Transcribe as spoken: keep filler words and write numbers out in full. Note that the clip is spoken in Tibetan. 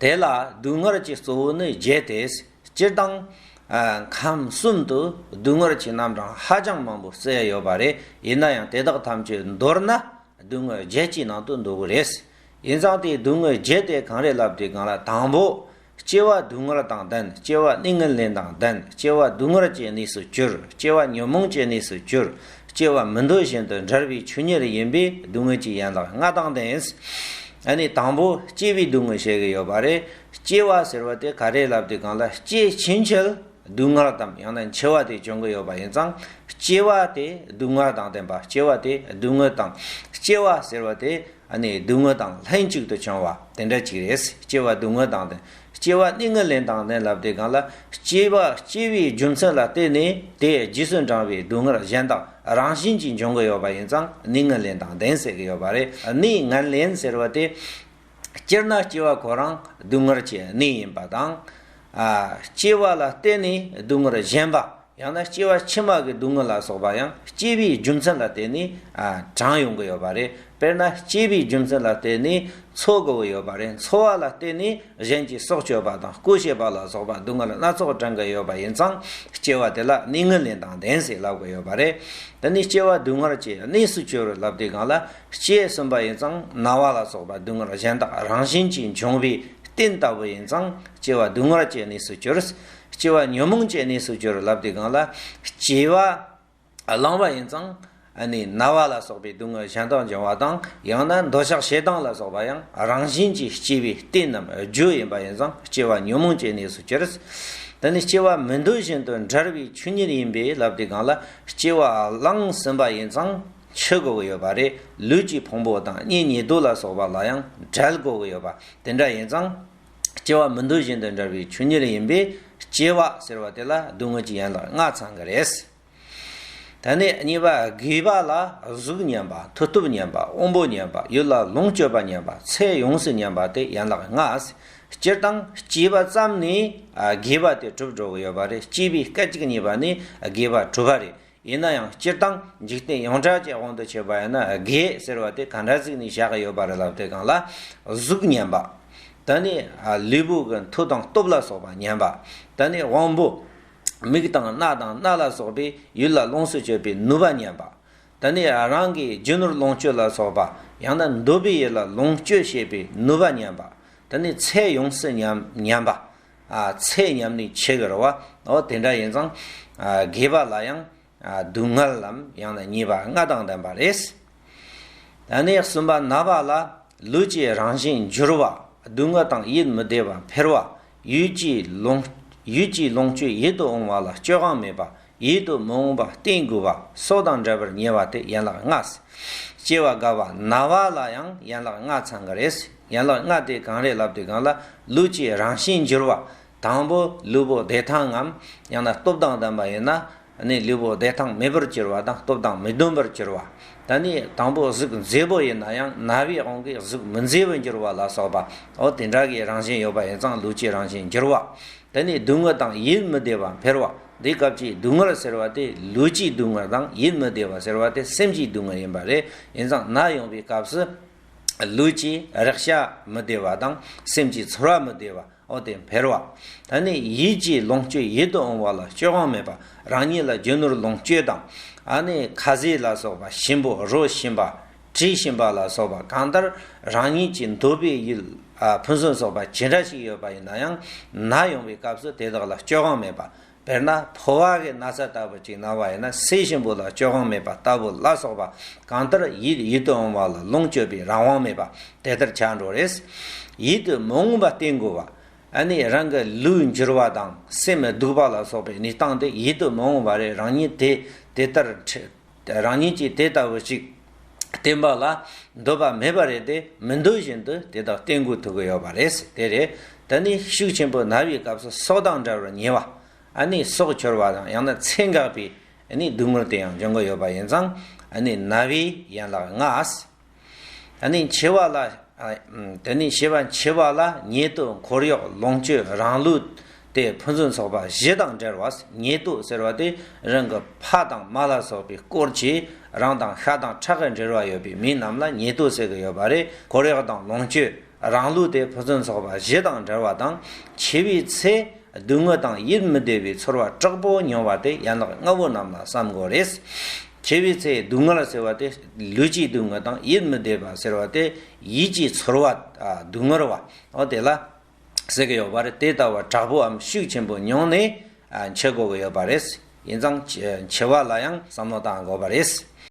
དེ་ལ་སྡུག་བསྔལ་གྱི་གཙོ་བོ་ནི་བརྒྱད་དེ། སྤྱིར་བཏང་ཨ་ཁམས་གསུམ་དུ་སྡུག་བསྔལ་གྱི་རྣམ་གྲངས་ཧ་ཅང་མང་པོ་བརྩི་ཡ་ཡོད་པ་རེད། ཡིན་ན་ཡང་དེ་དག་ཐམས་ཅད་མདོར་ན་སྡུག་བསྔལ་བརྒྱད་ཀྱི་ནང་དུ་འདུ་གི་རེད། ཡིན་ཙང་དེ་སྡུག་བསྔལ་བརྒྱད་དེ་གང་རེད་ལབ་དུས་སྒང་ལ། དང་པོ་སྐྱེ་བ་སྡུག་བསྔལ་དང་ལྡན། སྐྱེ་བ་ནི་སྡུག་བསྔལ་ལེན་དང་ལྡན། སྐྱེ་བ་སྡུག་བསྔལ་གྱི་གནས་སུ་གྱུར། སྐྱེ་བ་ཉོན་མོངས་ཀྱི་གནས་སུ་གྱུར། སྐྱེ་བ་མི་འདོད་བཞིན་དུ་འབྲལ་བའི་ཆོས་ཉིད་ཡིན་པས་སྡུག་བསྔལ་གྱི་ཡན་ལག་ལྔ་དང་ལྡན། ཨ་ནི་དང་པོ་སྐྱེ་བའི་སྡུག་བསྔལ་བཤད་ཀྱི་ཡོད་པ་རེད། སྐྱེ་བ་ཟེར་བ་དེ་ག་རེ་ལབ་དུས་སྒང་ལ། སྐྱེ་ཕྱིན་ཆད་སྡུག་བསྔལ་དང་ཡང་ན་འཆི་བ་དེ་བྱུང་གི་ཡོད་པ་ཡིན་ཙང་། སྐྱེ་བ་དེ་སྡུག་བསྔལ་དང་ལྡན་པ། སྐྱེ་བ་དེ་སྡུག་བསྔལ་དང་། སྐྱེ་བ་ཟེར་བ་དེ་ཨ་ནི་སྡུག་བསྔལ་དང་ལྷན་ཅིག་ཏུ་བྱུང་བ་དེ་འདྲ་ཅིག་རེད། སྐྱེ་བ་སྡུག་བསྔལ་དང་ལྡན། སྐྱེ་བ་ནི་སྡུག་བསྔལ་ལེན་དང་ལྡན་ལབ་དུས་སྒང་ལ། སྐྱེ་བ་སྐྱེ་བའི་རྒྱུ་མཚན་ལ་བརྟེན་ནས་དེ་རྗེས་སུ་འབྲང་བའི་སྡུག་བསྔལ་གཞན་དག་རང་བཞིན་གྱིས་འབྱུང་གི་ཡོད་པ་ཡིན་ཙང་ནི་སྡུག་བསྔལ་ལེན་དང་ལྡན་ཟེར་གྱི་ཡོད་པ་རེད། ནི་སྡུག་བསྔལ་ལེན་ཟེར་བ་དེ། སྤྱིར་ན་སྐྱེ་བ་ཁོ་རང་སྡུག་བསྔལ་གྱི་གནས་ཡིན་པ་དང་། ཨ་སྐྱེ་བ་ལ་བརྟེན་ནས་སྡུག་བསྔལ་གཞན་པ། ཡང་ན་སྐྱེ་བ་ཕྱི་མ་གི་སྡུག་བསྔལ་ལ་སོགས་པ་ཡང་སྐྱེ་བའི་རྒྱུ་མཚན་ལ་བརྟེན་ནས་ཨ་དྲངས་ཡོང་གི་ཡོད་པ་རེད། དཔེར་ན་སྐྱེ་བའི་རྒྱུ་མཚན་ལ་བརྟེན་ནས་འཚོ་དགོས་ཀྱི་ཡོད་པ་རེད། འཚོ་བ་ལ་བརྟེན་ནས་གཞན་གྱི་སྲོག་གཅོད་པ་དང་རྐུ་བྱེད་པ་ལ་སོགས་པ་སྡུག་བསྔལ་སྣ་ཚོགས་དྲངས་ཀྱི་ཡོད་པ་ཡིན་ཙང་། སྐྱེ་བ་དེ་ལ་ནི་སྡུག་བསྔལ་ལེན་དང་ལྡན་ཟེར་ལབ་ཀྱི་ཡོད་པ་རེད། དེ་ནས་སྐྱེ་བ་སྡུག་བསྔལ་གྱི་གནས་སུ་གྱུར་ལབ་དུས་སྒང་ལ། སྐྱེས་ཟིན་པ་ཡིན་ཙང་ན་བ་ལ་སོགས་པ་སྡུག་བསྔལ་གཞན་དག་རང་བཞིན་གྱིས་འབྱུང་བའི་རྟེན་ལྟ་བུ་ཡིན་ཙང་སྐྱེ་བ་སྡུག་བསྔལ་གྱི་གནས་སུ་གྱུར། སྐྱེ་བ་ཉོན་མོངས་ཀྱི་གནས་སུ་གྱུར་ལབ་དུས་སྒང་ལ། སྐྱེ་བ་བླངས་པ་ཡིན་ཙང་ཨ་ནི་ན་བ་ལ་སོགས་པའི་སྡུག་བསྔལ་གཞན་དག་འབྱུང་བ་དང་། ཡང་ན་འདོད་ཆགས་ཞེ་སྡང་ལ་སོགས་པ་ཡང་རང་བཞིན་གྱིས་སྐྱེ་བའི་རྟེན་ནམ་རྒྱུ་ཡིན་པ་ཡིན་ཙང་སྐྱེ་བ་ཉོན་མོངས་ཀྱི་གནས་སུ་གྱུར། དེ་ནི་སྐྱེ་བ་མི་འདོད་བཞིན་དུ་འབྲལ་བའི་ཆོས་ཉིད་ཡིན་པས་ལབ་དུས་སྒང་ལ། སྐྱེ་བ་བླངས་ཟིན་པ་ཡིན་ཙང་འཆི་དགོས་ཀྱི་ཡོད་པ་རེད། ལུས་ཀྱི་ཕུང་པོ་དང་གཉེན་ཉེ་དུ་ལ་སོགས་པ་ལ་ཡང་འབྲལ་དགོས་ཀྱི་ཡོད་པ་དེ་འདྲ་ཡིན་ཙང་། སྐྱེ་བ་མི་འདོད་བཞིན་དུ་འབྲལ་བའི་ཆོས་ཉིད་ཡིན་པས་སྐྱེ་བ་ཟེར་བ་དེ་ལ་སྡུག་བསྔལ་གྱི་ཡན་ལག་ལྔ་ཚང་གི་རེད། ད་ནི་གཉིས་པ་རྒས་པ་ལ་གཟུགས་ཉམས་པ། མཐུ་སྟོབས་ཉམས་པ། དབང་པོ་ཉམས་པ། ཡུལ་ལ་ལོངས་སྤྱོད་པ་ཉམས་པ། ཚེ་ཡོངས་སུ་ཉམས་པ་སྟེ་ཡན་ལག་ལྔ། སྤྱིར་བཏང་སྐྱེས་པ་ཙམ་ནས་ཨ་རྒས་པ་དེ་གྲུབ་འགྲོ་གི་ཡོད་པ་རེད། སྐྱེས་པའི་སྐད་ཅིག་གཉིས་པ་ནས་རྒས་པ་གྲུབ་པ་རེད། ཡིན་ན་ཡང་སྤྱིར་བཏང་འཇིག་རྟེན་ཡོངས་གྲགས་ཀྱི་དབང་དུ་བྱས་པ་ཡིན་ན། རྒས་ཟེར་བ་དེ་ག་འདྲ་ཟིག་ནས་བཞག་གི་ཡོད་པ་རེད་ལབ་དུས་སྒང་ལ། གཟུགས་ཉམས་པ། ད་ནི་ཨ་ལུས་པོ་གི་མཐུ་དང་སྟོབས་ལ་སོགས་པ་ཉམས་པ། ད་ནི་དབང་པོ། མིག་དང་རྣ་དང་སྣ་ལ་སོགས་པའི་ཡུལ་ལ་ལོངས་སུ་སྤྱོད་པའི་ནུས་པ་ཉམས་པ། ད་ནི་རང་གི་རྒྱུ་ནོར་ལོངས་སྤྱོད་ལ་སོགས་པ། ཡང་ན་འདོད་པའི་ཡུལ་ལ་ལོངས་སྤྱོད་བྱེད་པའི་ནུས་པ་ཉམས་པ། ད་ནི་ཚེ་ཡོངས་སུ་ཉམས་ཉམས་པ། ཨ་ཚེ་ཉམས་ནས་འཆི་གི་རེད་བ། འོ་དེ་འདྲ་ཡིན་ཙང་ཨ་རྒས་པ་ལ་ཡང་ཨ་སྡུག་བསྔལ་ལམ་ཡང་ན་ཉེས་པ་ལྔ་དང་ལྡན་པ་རེད། ད་ནི་གསུམ་པ་ན་བ་ལ། ལུས་ཀྱི་རང་བཞིན་འགྱུར་བ། སྡུག་བསྔལ་དང་ཡིད་མི་བདེ་བ་འཕེལ་བ། ཡུལ་གྱི་ལོངས་ཡུལ་གྱི་ལོངས་སྤྱོད་ཡིད་དུ་འོང་བ་ལ་སྤྱོད་དབང་མེད་པ། ཡིད་དུ་མི་འོང་བ་བསྟེན་དགོས་པ། སྲོག་དང་འབྲལ་བར་ཉེ་བ་སྟེ་ཡན་ལག་ལྔ། སྐྱེ་བ་རྒ་བ་ན་བ་ལ་ཡང་ཡན་ལག་ལྔ་ཚང་གི་རེད། ཡན་ལག་ལྔ་དེ་གང་རེད་ལབ་དུས་སྒང་ལ། ལུས་ཀྱི་རང་བཞིན་འགྱུར་བ། དང་པོ་ལུས་པོ་བདེ་ཐང་ངམ་ཡང་ན་སྟོབས་དང་ལྡན་པ་ཡིན་ན། ནི་ལུས་པོ་བདེ་ཐང་མེད་པར་གྱུར་བ་དང་སྟོབས་དང་མི་ལྡན་པར་གྱུར་བ། ད་ནི་དང་པོ་གཟུགས་མཛེས་པོ་ཡིན་ན་ཡང་ན་བའི་དབང་གིས་གཟུགས་མི་མཛེས་པར་འགྱུར་བ་ལ་སོགས་པ། འོ་དེ་འདྲ་གི་རང་བཞིན་ཡོད་པ་ཡིན་ཙང་ལུས་ཀྱི་རང་བཞིན་འགྱུར་བ། ད་ནི་སྡུག་བསྔལ་དང་ཡིད་མི་བདེ་བ་འཕེལ་བ། འདི་སྐབས་ཀྱི་སྡུག་བསྔལ་ཟེར་བ་དེ་ལུས་ཀྱི་སྡུག་བསྔལ་དང་ཡིད་མི་བདེ་བ་ཟེར་བ་དེ་སེམས་ཀྱི་སྡུག་བསྔལ་ཡིན་པ་རེད། ཡིན་ཙང་ན་ཡོང་བའི་སྐབས་སུ། ལུས་ཀྱི་རེག་བྱ་མི་བདེ་བ་དང་སེམས་ཀྱི་ཚོར་བ་མི་བདེ་བ། འོ་དེ་འཕེལ་བ། ད་ནི་ཡིད་ཀྱི་ལོངས་སྤྱོད་ཡིད་དུ་འོང་བ་ལ་སྤྱོད་དབང་མེད་པ། རང་ཉིད་ལ་རྒྱུ་ནོར་ལོངས་སྤྱོད་དང་། ཨ་ནི་ཁ་ཟས་ལ་སོགས་པ་ཞིམ་པོ་རོ་ཞིམ་པ། དྲི་ཞིམ་པ་ལ་སོགས་པ་གང་ལྟར་རང་ཉིད་ཀྱི་འདོད་པའི་ཡུལ། ཨ་ཕུན་སུམ་ཚོགས་པ་ཇི་འདྲ་ཞིག་ཡོད་པ་ཡིན་ན་ཡང་ན་ཡོང་བའི་སྐབས་སུ་དེ་དག་ལ་སྤྱོད་དབང་མེད་པ། དཔེར་ན་ཕོ་བ་གི་ན་ཚ་ལྟ་བུ་ཅིག་ན་བ་ཡིན་ན་ཟས་ཞིམ་པོ་ལ་སྤྱོད་དབང་མེད་པ་ལྟ་བུ་ལ་སོགས་པ་གང་ལྟར་ཡིད་ཡིད་དུ་འོང་བ་ལ་ལོངས་སྤྱོད་པའི་རང་དབང་མེད་པ་དེ་ལྟར་ཆགས་འགྲོ་རེད། ཡིད་དུ་མི་འོང་བ་བསྟེན་དགོས་པ། ཨ་ནི་རང་གི་ལུས་འགྱུར་བ་དང་སེམས་སྡུག་པ་ལ་སོགས་པའི་གནས་སྟངས་དེ་ཡིད་དུ་མི་འོང་བ་རེད། རང་ཉིད་དེ་དེ་ལྟར་ཁྲི་རང་ཉིད་ཀྱིས་དེ་ལྟ་བུ་ཞིག་བསྟེན་པ་ལ་འདོད་པ་མེད་པ་རེད་དེ། མི་འདོད་བཞིན་དུ་དེ་དག་བསྟེན་དགོས་ཐུག་གི་ཡོད་པ་རེད། དེ་རེད། དེ་ནི་ཤུགས་ཆེན་པོ་ན་བའི་སྐབས་སུ་སྲོག་དང་འབྲལ་བར་ཉེ་བ། ཨ་ནི་སྲོག་འཆོར་བ་དང་ཡང་ན་ཚེ་འགག་པའི་ཨ་ནི་སྡུག་བསྔལ་དེ་ཡང་འབྱུང་གི་ཡོད་པ་ཡིན་ཙང་། ཨ་ནི་ན་བའི་ཡན་ལག་ལྔ། ཨ་ནི་འཆི་བ་ལ། ཨ་དེ་ནི་སྐྱེ་བ་འཆི་བ་ལ་ཉེ་དུ་འཁོར་གཡོག་ལོངས་སྤྱོད་རང་ལུས་དེ་ཕུན་སུམ་ཚོགས་པ་བཞི་དང་འབྲེལ་བ། ཉེ་དུ་ཟེར་བ་དེ་རང་གི་ཕ་དང་མ་ལ་སོགས་པའི་སྐོར་གྱི་རང་དང་ཤ་དང་ཁྲག་གི་འབྲེལ་བ་ཡོད་པའི་མི་རྣམས་ལ་ཉེ་དུ་ཟེར་གི་ཡོད་པ་རེད། འཁོར་གཡོག་དང་ལོངས་སྤྱོད། རང་ལུགས་དེ་ཕུན་སུམ་ཚོགས་པ་བཞི་དང་བྲལ་བ་དང་། འཆི་བའི་ཚེ་སྡུག་བསྔལ་དང་ཡིད་མི་བདེ་བའི་ཚོར་བ་དྲག་པོ་མྱོང་བ་དེ་ཡན་ལག་ལྔ་པོ་རྣམས་ལ་བསམ་དགོས་རེད། འཆི་བའི་ཚེ་སྡུག་བསྔལ་ཟེར་བ་དེ་ལུས་ཀྱི་སྡུག་བསྔལ་དང་ཡིད་མི་བདེ་བ་ཟེར་བ་དེ་ཡིད་ཀྱི་ཚོར་བ། ཨ། སྡུག་བསྔལ་བ། འོ་དེ་ལ་ཟེར་གྱི་ཡོད་པ་རེད། དེ་ལྟ་བུ་དྲག་པོའམ་ཤུགས་ཆེན་པོ་མྱོང་ནས། ཨ། འཆི་དགོས་ཀྱི་ཡོད་པ་རེད། ཡིན་ཙང་འཆི་འཆི་བ་ལ་ཡང་བསམ་བློ་བཏང་དགོས་པ་རེད།